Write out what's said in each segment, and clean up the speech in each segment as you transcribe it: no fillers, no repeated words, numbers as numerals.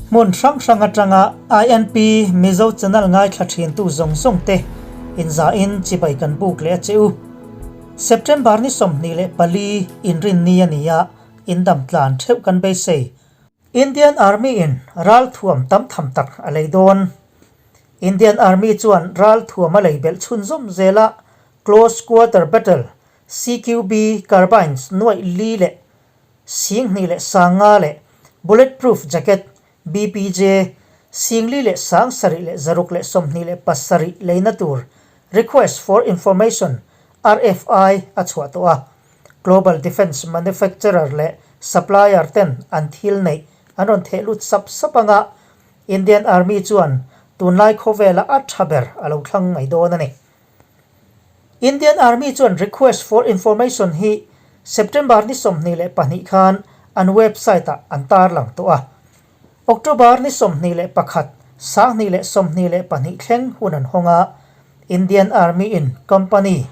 Hmun hrang hrang atanga INP Mizo channel ngaithla thintu zawng zawng te inzahin chibai kan buk leh a che u. September ni 24 inrinni a ni a, indam tlan theuh kan beisei. Indian Army in ral thuam tam tham tak a lei dawn. Indian Army chuan ral thuam a lei belh chhunzawm zel a, Close Quarter Battle, CQB, Carbines nuaih li leh 20 leh 50 leh Bullet Proof Jacket, BPJ, 4000 leh 700 leh 127 leina tur Request for Information, RFI, a chhuah tawh a. Global Defence Manufacturer leh Supplier ten an thil neih an rawn theh lut sap sap anga Indian Army chuan tunlai khawvela a tha ber a lo thlang mai dawn a ni. Indian Army chuan Request for Information hi September ni 22 khan an website ah an tarlang tawh a. October ni 21, 2022 thleng hun an hawng a, Indian Army in company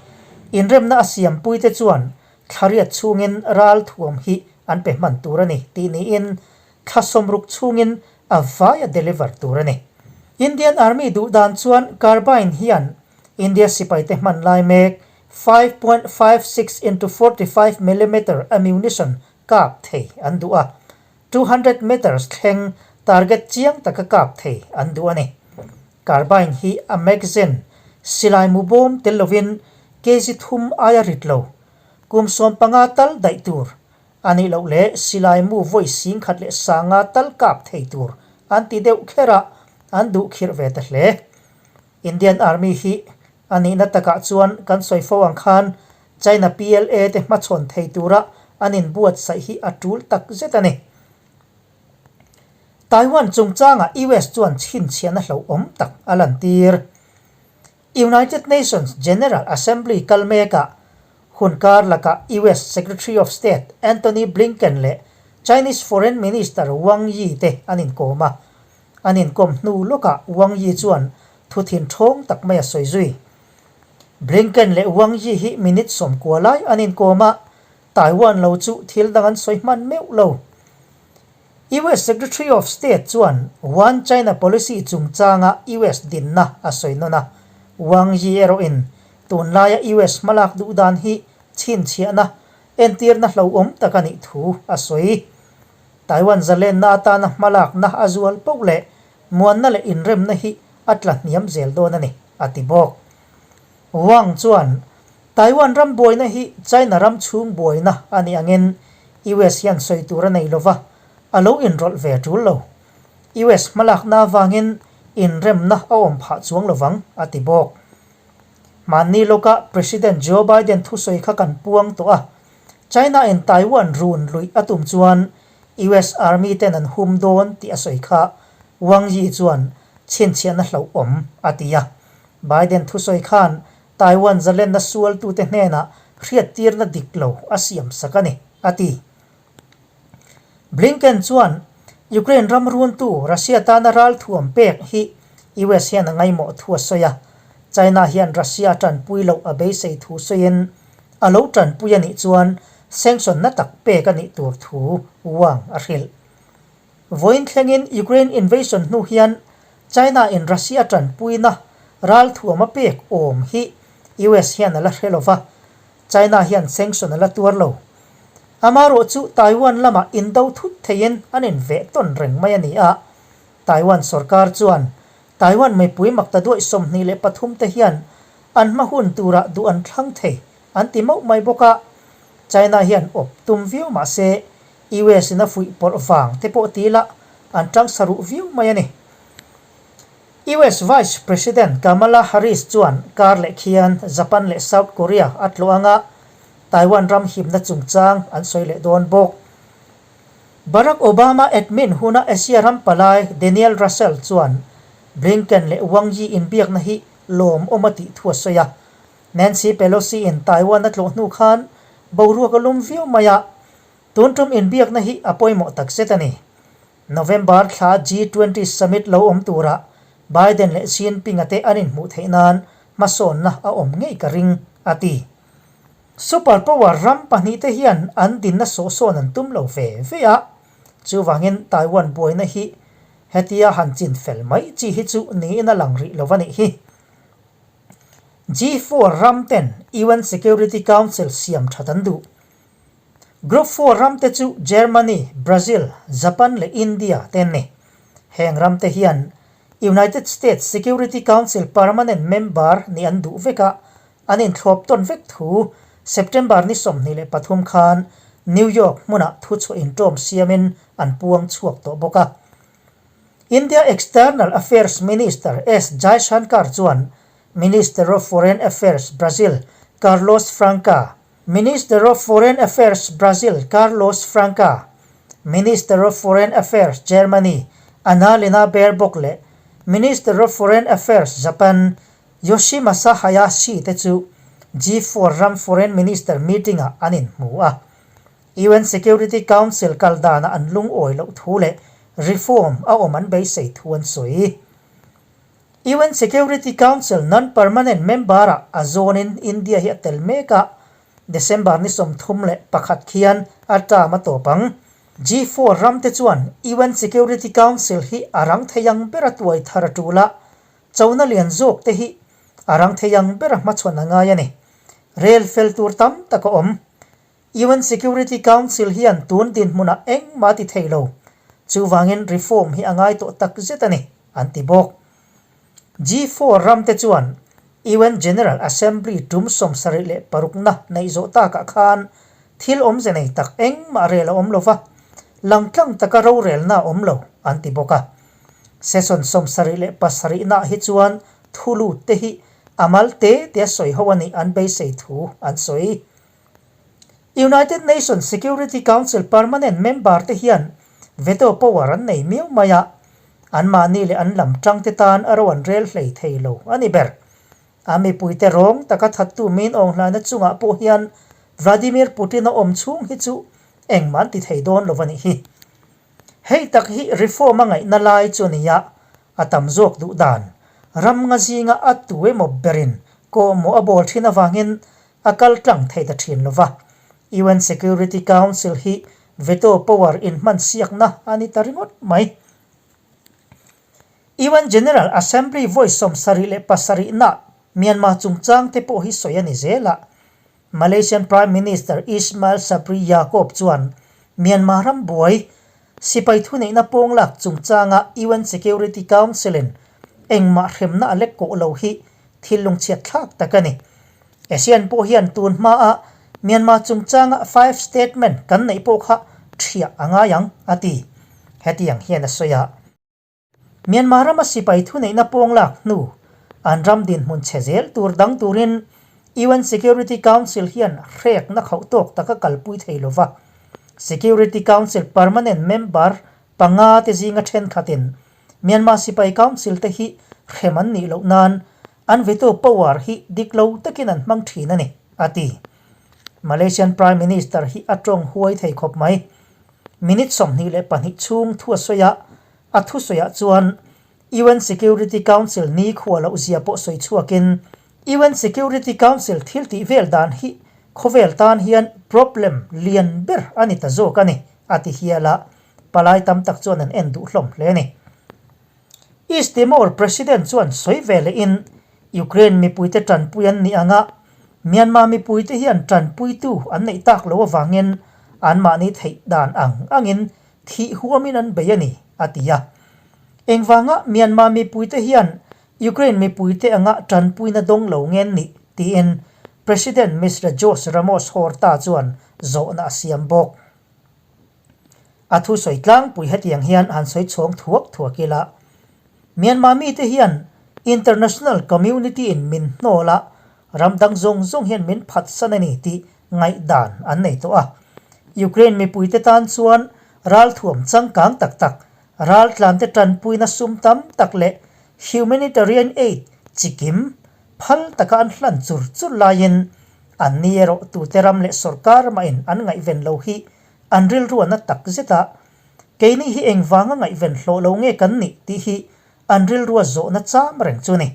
inremna a siampui te chuan thlariat chhungin ral thuam hi an pe hman tur a ni tih niin thla 60 chhungin a vai a deliver tur a ni. Indian Army duh dan chuan carbine hian India sipai te hman lai mek 5.56 into 45 millimeter ammunition kap thei an duh a, 200 meters thleng target chiang taka kap thei an duh a ni. Carbine hi a magazine silai mu bawm tel lovin kg thum aia rit lo, kum 15 tal daih tur a nih loh leh silai mu vawi 10,000 leh 50 tal kap thei tur an ti deuh kher a, an duh khirh ve ta hle. Indian Army hi a nihna takah chuan kan sawi fo ang khan China PLA te hmachhawn thei tura an inbuatsaih hi a tul tak zet a ni. Taiwan chungchangah US chuan chhinchhiahna hlauhawm tak a lantir. United Nations General Assembly kal mekah hun kar lakah US Secretary of State Antony Blinken leh Chinese Foreign Minister Wang Yi te an inkawm a. An inkawm hnu lawkah Wang Yi chuan thu thin thawng tak mai a sawi zui. Blinken leh Wang Yi hi minute 90 lai an inkawm a, Taiwan lo chu thil dang an sawi hman meuh lo. US Secretary of State chuan One China Policy chungchanga US dinna a sawi nawn a, Wang Yi erawhin tunlaia US hmalak duh dan hi chhinchhiahna entirna hlauhawm tak a nih thu a sawi. Taiwan zalenna atana hmalakna a zual poh leh muanna leh inremna hi a tla hniam zel dawn a ni, a ti bawk. Wang chuan Taiwan ram buaina hi China ram chhung buaina a nih angin US hian sawi tur a nei lova, a lo inrawlh ve tul lo. US hmalakna avangin inremna a awm phah chuang lovang, a ti bawk. Hmanni lawka President Joe Biden thusawi kha kan puang tawh a, China in Taiwan run luih a tum chuan US Army ten an hum dawn tih a sawi kha Wang Yi chuan chhinchhiahna hlauhawm a ti a. Biden thusawi khan Taiwan zalenna sualtute hnenah hriattirna dik lo a siam sak a ni, a ti. Blinken chuan Ukraine ram runtu Russia tana ral thuam pek hi US hian a ngaimawh thu a sawi a, China hian Russia tanpui loh a beisei thu sawiin a lo tanpui a nih chuan sanction na tak pek a nih tur thu Wang a hrilh. Vawiin thlengin Ukraine invasion hnu hian China in Russia tanpuina ral thuam a pek awm hi US hian a la hre lova, China hian sanction a la tuar lo. Amarawh chu Taiwan lamah indo thut theiin an inveh tawn reng mai a ni a, Taiwan sorkar chuan Taiwan mipui makta duaih 23 te hian an hma hun turah duh an thlang thei an ti mauh mai bawk a, China hian awp tum viau mah se US in a fuih pawrh vang te pawh ti ila an tang sa ruh viau mai a ni. US Vice President Kamala Harris chuan kar leh khian Japan leh South Korea a tlawh anga Taiwan ram himna chungchang an sawi leh dawn bawk. Barack Obama admin huna Asia ram palai Daniel Russel chuan Blinken leh Wang Yi inbiakna hi lawmawm a tih thu a sawi a. Nancy Pelosi in Taiwan a tlawh hnu khan boruak a lum viau mai a, tun tum inbiakna hi a pawimawh tak zet a ni. November thla G20 summit lo awm turah Biden leh Xi Jinping a te an inhmuh theih nan hmasawnna a awm ngei ka ring, a ti. Super power ram pahnih te hian an dinna sawhsawn an tum lo ve ve a, chuvangin Taiwan buaina hi. Hetia han chin fel mai chi hi chu niin a lang rih lo a nih hi. G4 ram ten UN Security Council siam that an duh. Group 4 ram te chu Germany, Brazil, Japan leh India te an ni. Heng ram te hian United States Security Council permanent member nih an duh vek a, an inthlawp tawn vek thu September ni 23 khan New York hmunah thuchhuah inṭawm siamin an puang chhuak tawh bawk a. India External Affairs Minister S Jaishankar chuan Minister of Foreign Affairs Brazil Carlos Franca, Minister of Foreign Affairs Brazil Carlos Franca, Minister of Foreign Affairs Germany Annalena Baerbock leh Minister of Foreign Affairs Japan Yoshimasa Hayashi te chu G4 ram Foreign Minister meeting-ah an inhmu a. UN Security Council kal danah an lungawi loh thu leh reform a awm an beisei thu an sawi. UN Security Council non-permanent member-ah a zawnin India hi a tel mek a, December ni 31 khian a term a tawp ang. G4 ramte chuan UN Security Council hi a rang thei ang bera tuai thar a tul a, chona lian zawk te hi a rang thei ang bera hmachhawn a ngai a ni. Rel fel tur tam tak a awm. UN Security Council hian tun dinhmunah engmah a ti thei lo. Chuvangin reform hi a ngai tawh tak zet a ni, an ti bawk. G4 ramte chuan UN General Assembly tum 76na neih zawh takah khan thil awmze nei tak engmah rel a awm lo va, langtlang taka rorelna a awm lo, an ti bawk a. Session 77naah hi chuan thu lut te hi a mal te te a sawi ho a nih an beisei thu an sawi. United Nations Security Council permanent member te hian veto power an nei miau mai a, anmahni leh an lam tangte tan a ro an rel hlei thei lo a ni ber. A mipuite rawng taka thattu min awnghlaina chungah pawh hian Vladimir Putin a awm chhung hi chu engmah an ti thei dawn lo a nih hi. Hei tak hi reform a ngaihna lai chu a ni a, a tam zawk duh dan ram nga zinga a tu emaw berin kawhmawh a bawl thin avangin a kal tlang thei ta thin lo va. UN Security Council hi veto power inhman siakna a ni ta ringawt mai. UN General Assembly vawi 77na Myanmar chungchang te pawh hi sawi a ni zel a. Malaysian Prime Minister Ismail Sabri Yaakob chuan Myanmar ram buai sipai thuneihna pawnglak chungchanga UN Security Council-in engmah hremna a lek kawh lo hi thil lungchhiat thlak tak a ni. ASEAN pawh hian tun hmaa Myanmar chungchanga five statement kan neih pawh kha thiah a ngai ang, a ti. Hetiang hian a sawi a. Myanmar rama sipai thuneihna pawnglak hnu an ram dinhmun chhe zel tur dang turin UN Security Council hian hrekna khauh tawk taka kalpui thei lo va. Security Council permanent member panga te zinga thenkhatin Myanmar sipai council te hi hrem an nih loh nan an veto power hi dik lo takin an hmang thin a ni, a ti. Malaysian Prime Minister hi a tawng huai thei khawp mai. Minute 22 chhung thu a sawi a, a thusawiah chuan UN Security Council ni khua loh zia pawh sawi chhuakin UN Security Council thil tih vel dan hi khawvel tan hian problem lian ber a ni ta zawk a ni, a ti hial a. Palai tam tak chuan an en duh hlawm hle a ni. East Timor President chuan sawi ve lehin Ukraine mipuite tanpui an nih anga Myanmar mipuite hian tanpuitu an neih tak loh avangin anmahni theih dan ang angin thih huamin an bei a ni, a ti a. Engvanga Myanmar mipuite hian Ukraine mipuite anga tanpuina dawng lo ngen nih tiin President Mister Jose Ramos Horta chuan zawhna a siam bawk. A thusawi tlangpui hetiang hian han sawi chhawng thuak thuak ila, Myanmar mite hian international community in min hnawl a, ram dang zawng zawng hian min phatsan a ni tih ngaihdan an nei tawh a. Ukraine mipuite tan chuan ralthuam changkang tak tak, raltlante tanpuina sum tam tak leh humanitarian aid chikim phal taka an hlan chur chur laiin anni erawh tute ram leh sorkar mahin an ngaihven lo hi an rilru a na tak zet a, keini hi engvanga ngaihven hlawh lo nge kan nih tih hi an rilrua zawhna cham reng chu ni.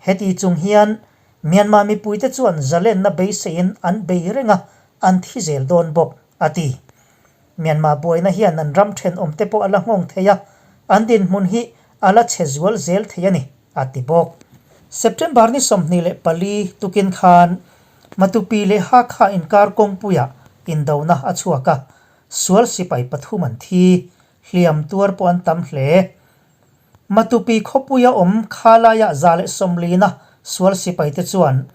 Heti chung hian Myanmar mipuite chuan zalenna beiseiin an bei reng a, an thi zel dawn bawk, a ti. Myanmar buaina hian an ram thenawmte pawh a la nghawng thei a, An dinhmun hi a la chhe zual zel thei a ni, a ti bawk. September ni 24 tukin khan Matupi leh Hakha inkar kawngpuiah indona a chhuak a, sual sipai pathum an thi, hliam tuar pawh an tam hle. Matupi khawpuia awm khalaiah 140 sual sipaite chuan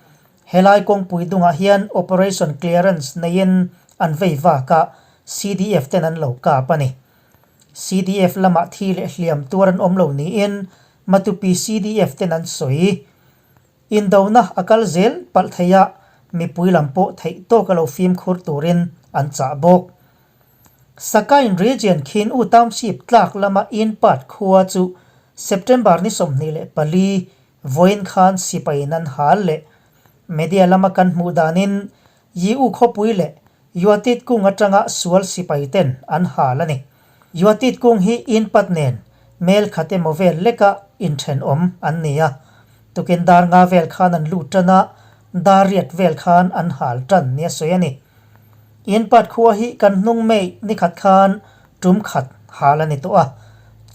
helai kawngpui dungah hian Operation Clearance neiin an vei vak a, CDF ten an lo kap a ni. CDF lamah thi leh hliam tuar an awm lo niin Matupi CDF ten an sawi. Indona a kal zel palh thei a, mipui lam pawh theih tawk a lo fimkhur turin an chah bawk. Sakain Region Khin U Township tlak lama Inpat khua chu September ni 24 vawiin khan sipaiin an hal leh media lama kan hmuh danin Yi U khawpui leh Yuatit kung atanga sual sipai ten an hal a ni. Yuatit kung hi Inpat nen mel khat emaw vel leka inthenawm an ni a, tukin dar nga vel khan an lut tan a, dar riat vel khan an hal tan nia sawi a ni. Inpat khua hi kan hnung May ni khat khan tum khat hal a ni tawh a,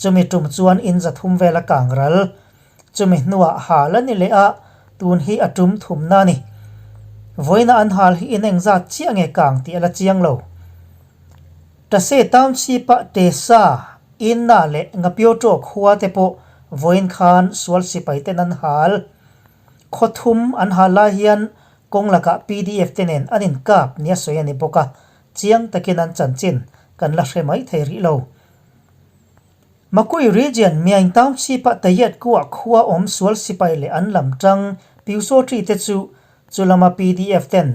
chumi tum chuan in 300 vel a kang ral. Chumi hnuah hal a ni leh a, tun hi a tum thumna a ni. Vawiina an hal hi in engzat chiah nge kang tih a la chiang lo. Tase Township-a Tesa, Inna leh Ngapioto khua te pawh vawiin khan sual sipai ten an hal. Khaw thum an hal lai hian kawng lakah pdf te nen an inkap nia sawi a ni bawk a, chiang takin an chanchin kan la hre mai thei rih lo. Makui Region Myaing Township-a Tayet Kuah khua awm sual sipai leh an lam tang Pyusawṭi te chu chulama pdf ten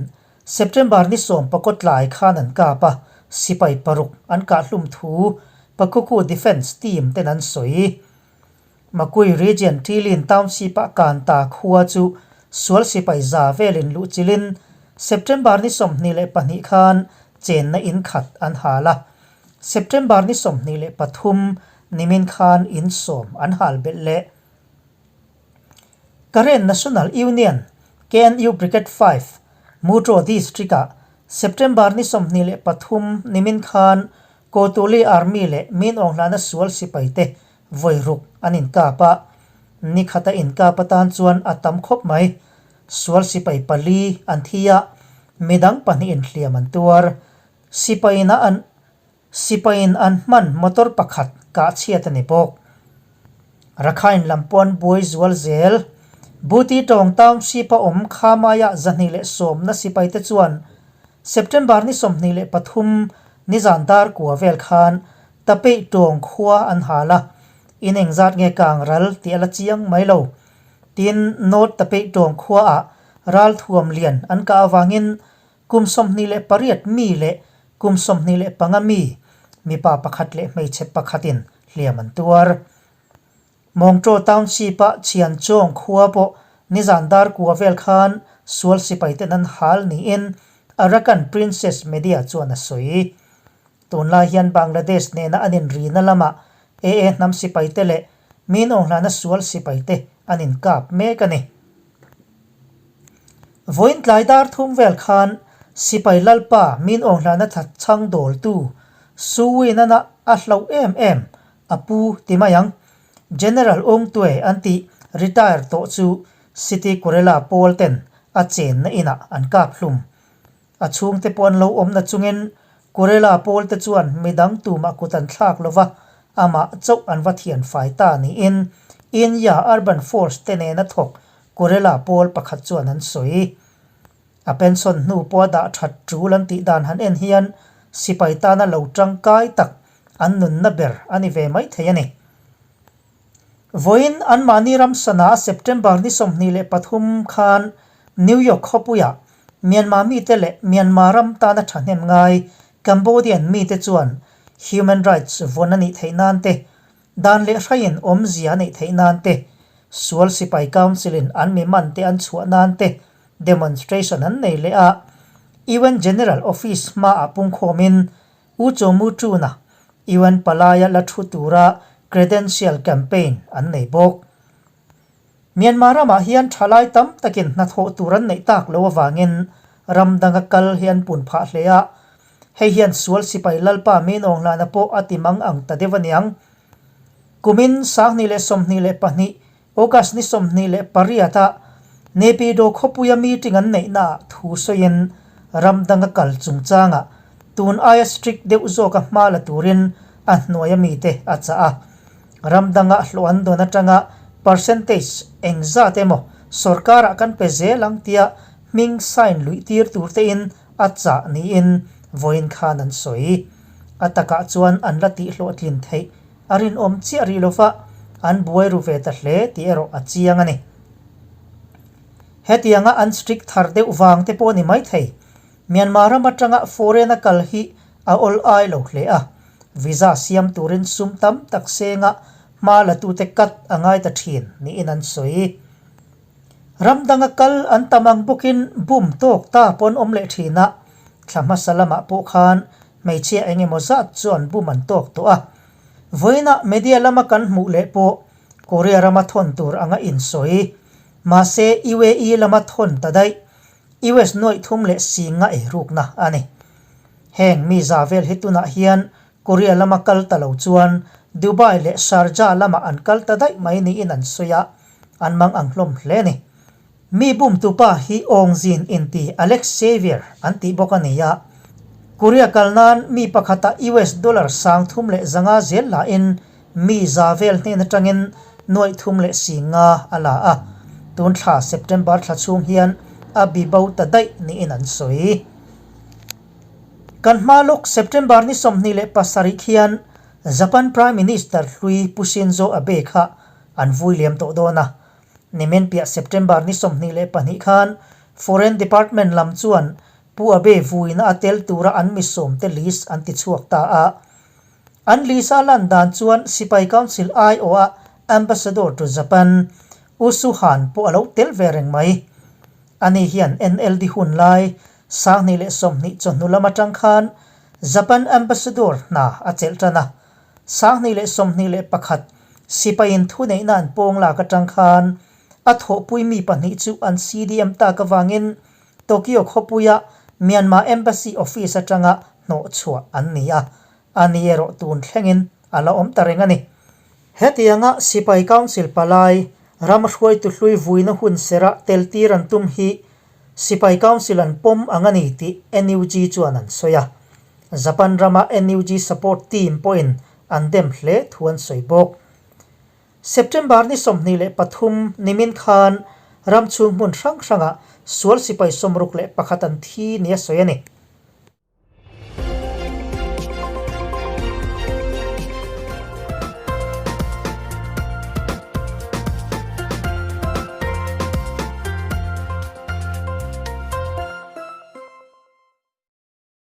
September ni 10 tlai khan an kap a, sipai paruk an kahhlum thu Pakuku Defence Team ten an sawi. Makui Region Ṭilin Township-a Kanta khua chu sual sipai za velin luh chilin September ni 22 khan chenna in khat an hal a. September ni 23 nimin khan in sawm an hal belh leh. Karen National Union, KNU Brigade 5, Mutraw District-ah September ni 23 nimin khan Kawtuli Army leh Min Aung Hlana sual sipaite vawi ruk an inkap a, ni khata inkap atan chuan a tam khawp mai. Sual sipai pali an thi a, midang pahnihin hliam an tuar. Sipaiin a an Sipaiin an hman motor pakhat kah chhiat a ni bawk. Rakhine lam pawh an buai zual zel. Buti Tawng Township a awm Khamaiah 210 sipaite chuan September ni 23 nizan dar kua vel khan Tapeih Tawng khua an hal a, in engzat nge kang ral tih a la chiang mai lo. Tin, North Tapeih Tawng khuaah ralthuam lian an kah avangin kum 28 mi leh kum 25 mi, mipa pakhat leh hmeichhe pakhatin hliam an tuar. Mawngtaw Township-a Chhianchawng khua pawh nizan dar kua vel khan sual sipaiten an hal niin Arakan Princess Media chuan a sawi. Tunlai hian Bangladesh nena an inrina lamah AA hnam sipaite leh Min Aung Hlana sual sipaite an inkap mek a ni. Vawiin tlai dar thum vel khan sipai lalpa Min Aung Hlana thatchhang dawltu Su Win-ana a hlauh em em a pu ti mai ang. General Aung Twe an tih retire tawh chu City Kurela pawl ten a chenna inah an kap hlum. A chhungte pawh an lo awm na chungin Kurela pawl te chuan midang tumah kut an thlak lova amah chauh an va thian fai ta niin Inya Urban Force te nena thawk Kurela pawl pakhat chuan an sawi. A pension hnu pawh a dah that tul an tih dan han en hian sipai tana lo tangkai tak an nunna ber a ni ve mai thei a ni. Vawiin anmahni ram sana September ni 23 khan New York khawpuiah Myanmar mite leh Myanmar ram tana thahnem ngai Cambodian mite chuan human rights vawn a nih theih nan te, Dan leh hraiin awmzia a neih theih nan te, sual sipai council in an mi man te an chhuah nan te demonstration an nei leh a, UN General Office hmaah pungkhawmin U Cho Mu Tuna UN palaia la thu tura credential campaign an nei bawk. Myanmar ramah hian thalai tam takin hnathawh tur an neih tak lo avangin ram danga kal hi an pun phah hle a, hei hian sual sipai lalpa Min Aung Hlana pawh a ti mang ang ta deuh aniang. Kumin 2022 August ni 28 ah Naypyidaw khawpuia meeting an neihnaah thu sawiin ram danga kal chungchangah tun aia strict deuh zawka hma la turin a hnuaia mite a chah a. Ram danga hlawh an dawn atanga percentage engzat emaw sorkarah kan pe zel ang tia hming sign luih tir tur tein a chah niin vawiin khan an sawi. A takah chuan an la tihhlawhtlin theih a rinawm chiah rih lova an buai ru ve ta hle tih erawh a chiang a ni. Hetianga an strict thar deuh vang te pawh a ni maithei. Myanmar ram atanga foreign a kal hi a awl ai lo hle a, visa siam turin sum tam tak senga hma la tute cut a ngai ta thin niin an sawi. Ram danga kal an tam ang bawkin bum tawk ta pawh an awm leh thin a, thla hmasa lamah pawh khan hmeichhia eng emaw zat chu an bum an tawk tawh a. Vawiinah media lama kan hmuh leh pawh Korea rama thawn tur anga insawi, mahse UAE lama thawn ta daih, US nuaih thum leh singa eirukna a ni. Heng mi za vel hi tunah hian Korea lama kal ta lo chuan Dubai leh Sharjah lamah an kal ta daih mai niin an sawi a, an mang ang hlawm hle a ni. Mi bumtupa hi Awngzin inti Alex Xavier an tih bawk a ni a. Korea kal nan mi pakhata US dollar 3500 zel lahin mi za vel hnen atangin 350,000 a la a. Tun thla September thla chhung hian a bi bo ta daih niin an sawi. Kan hma lawk September ni 27 khian Japan Prime Minister hlui Pu Shinzo Abe kha an vui liam tawh dawn a. Nimin piah September ni 22 khan Foreign Department lam chuan Pu Abe vuina a tel tura an misawmte list an ti chhuak ta a. An list a lan dan chuan Sipai Council aiawha Ambassador to Japan, U Su Han pawh a lo tel ve reng mai. Ani hian NLD hun lai 2020 chawhnu lam atang khan Japan Ambassador hna a chelh tan a. 2021 Sipaiin thuneihna an pawng lak atang khan a thawhpui mi pahnih chu an CDM tak avangin Tokyo khawpuia Myanmar Embassy office atanga hnawhchhuah an ni a, a ni erawh tun thlengin a la awm ta reng a ni. Hetianga Sipai Council palai ram hruaitu hlui vuina hun serah tel tir an tum hi Sipai Council an pawm ang a ni tih NUG chuan an sawi a. Japan rama NUG support team pawhin an dem hle thu an sawi bawk. September ni 23 nimin khan ram chhung hmun hrang hrangah sual sipai 61 an thi nia sawi a ni.